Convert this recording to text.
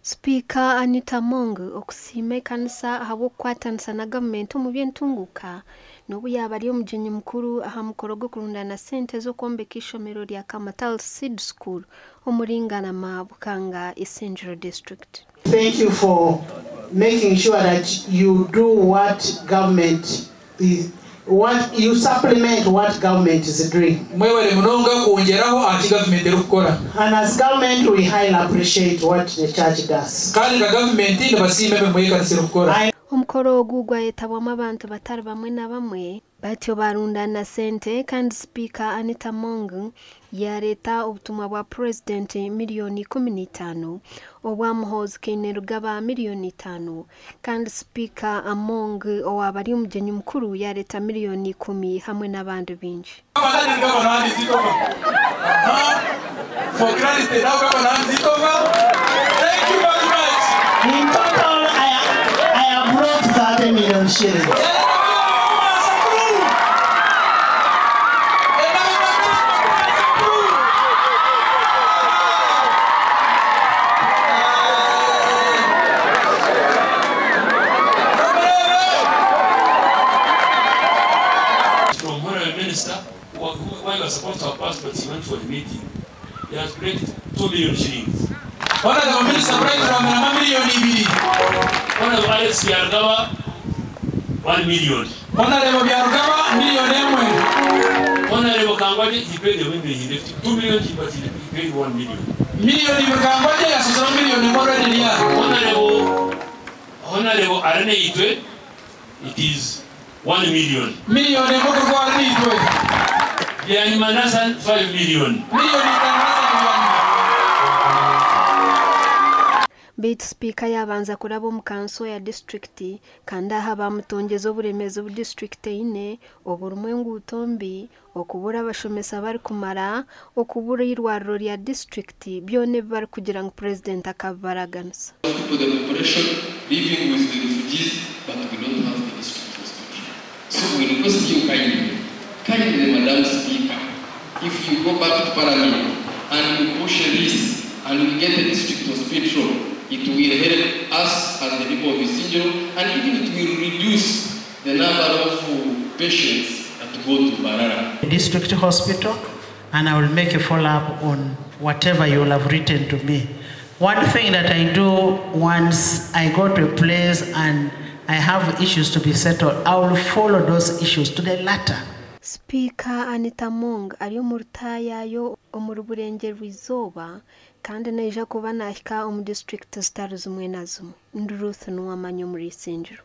Sipiika Anita Among okusiima ekanisa ahabw'okukwatanisa na gavumenti omu by'entunguuka n'obu yaaba ari omugyenyi mukuru aha mukoro gw'okurundaana sente z'okwombeka eishomero rya Kamatal Seed School omuri Ngarama, Bukanga, Isingiro District. Thank you for making sure that you do what government is what you supplement what government is doing. Mwebare munonga kwongyeraho aha ki gavumenti erikukora. And as government we highly appreciate what the church does. Kandi nka gavumenti nibasiima emirimo ei ekanisa erikukora. I. Omukoro ogu gwayetabwamu abantu batari bamwe na bamwe batyo barundaana sente kandi Sipiika Anita Among yaareeta obutumwa bwa Purezidenti miriyoni 15, obwa Muhoozi Kainerugaba miriyoni itaano kandi Sipiika Among owaaba ari omugyenyi mukuru yaareeta miriyoni ikumi hamwe n'abandi baingi. In total, I, I have brought 30 million shillings. From Honorable Minister, who who was supposed to have passed, but he went for the meeting. He has pledged 2 million shillings. Honorable Minister Bright Rwamirama 2 miliyoni. Honorable Alex Byarugaba, 1 million. Honorable Byarugaba 1 miliyoni. Honorable Kangwagye, he paid the 1 million, he left 2 million, but he paid 1 million. 2 miliyoni Kangwagye yasasura 1 miliyoni already ya. Honorable Arinaitwe, it is 1 million. 1 miliyoni kurwa Arinaitwe. Byanyima Nathan, 5 million. 5 miliyoni Nathan Byanyima. Beitu sipiika yaabanza kuraba omu kanso ya disiturikiti kandi aha baamutongyeza oburemeezi obu disiturikiti eine oburimu enguuto mbi, okubura abashomesa barikumara, okubura eirwariro rya disiturikiti byona ebi barikugira ngu purezidenti akabibaraganisa. People, the population living with the refugees, but we don't have the district hospital. So we request you kindly, kindly, Madam Speaker, if you go back to Parliament and you push this and we get a district hospital, it will help us as the people of Isingiro, and even it will reduce the number of patients that go to Mbarara. District hospital, and I will make a follow-up on whatever you will have written to me. One thing that I do once I go to a place and I have issues to be settled, I will follow those issues to the letter. Sipiika Anita Among ari omu rutaayaayo omuri Burengyerwa-izooba kandi naija kuba naahika omu disiturikiti zitari zimwe na zimwe. Ndi Ruth Nuwamanya omuri Isingiro.